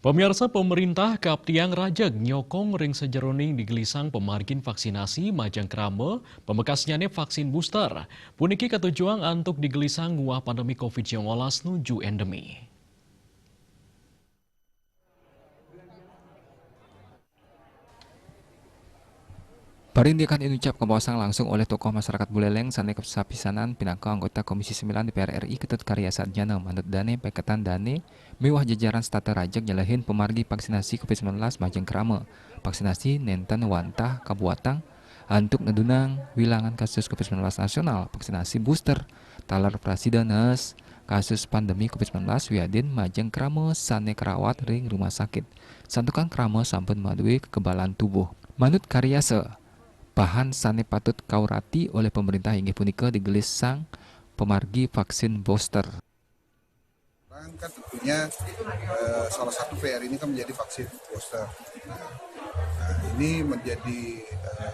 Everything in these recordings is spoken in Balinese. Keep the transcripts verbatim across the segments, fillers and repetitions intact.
Pemirsa, pemerintah Kaptiang Rajeg nyokong ring sajeroning digelisang pamargin vaksinasi majeng krama, pamekasnyane vaksin booster. Puniki katujuang antuk digelisang nguah pandemi covid sembilan belas nuju endemi. Parindikan inucap kabaosang langsung oleh tokoh masyarakat Buleleng sane kasapisanan pinaka anggota Komisi sembilan D P R R I Ketut Karya Sadjana manut dane paiketan dane miwah jajaran setata rajeg nyelehin pamargi vaksinasi covid sembilan belas majeng krama. Vaksinasi nenten wantah kabuatang antuk nedunang wilangan kasus covid sembilan belas nasional, vaksinasi booster taler prasida nees kasus pandemi covid sembilan belas wiadin majeng krama sane karawat ring rumah sakit. Santukan krama sampun madue kekebalan tubuh. Manut Karyasa, bahan sane patut kaurati oleh pemerintah inggih punika digelisang pamargi vaksin booster. Sekarang kan tentunya eh, salah satu P R ini kan menjadi vaksin booster. Nah, nah, ini menjadi eh,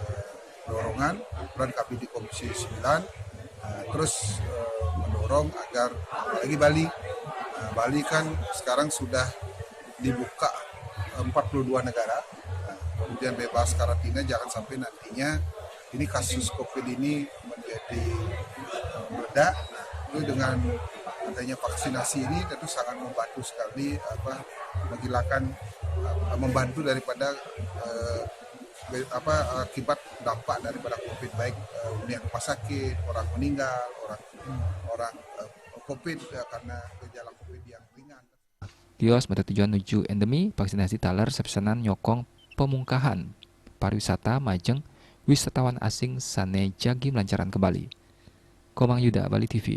dorongan peran kami di Komisi sembilan eh, terus eh, mendorong agar apalagi Bali. Nah, Bali kan sekarang sudah dibuka empat puluh dua negara. Nah, kemudian bebas karantina, jangan sampai nantinya ini kasus covid ini menjadi eh, meledak. Nah, itu dengan adanya vaksinasi ini tentu sangat membantu sekali apa menghilangkan eh, membantu daripada eh, be- apa akibat dampak daripada covid, baik eh, hunian rumah sakit, orang meninggal, orang orang eh, covid eh, karena gejala covid yang ringan. Tios mata tujuan nuju endemi, vaksinasi taler sapisanan nyokong pamungkahan pariwisata majeng wisatawan asing sane jagi melancaran ke Bali. Komang Yuda, Bali T V.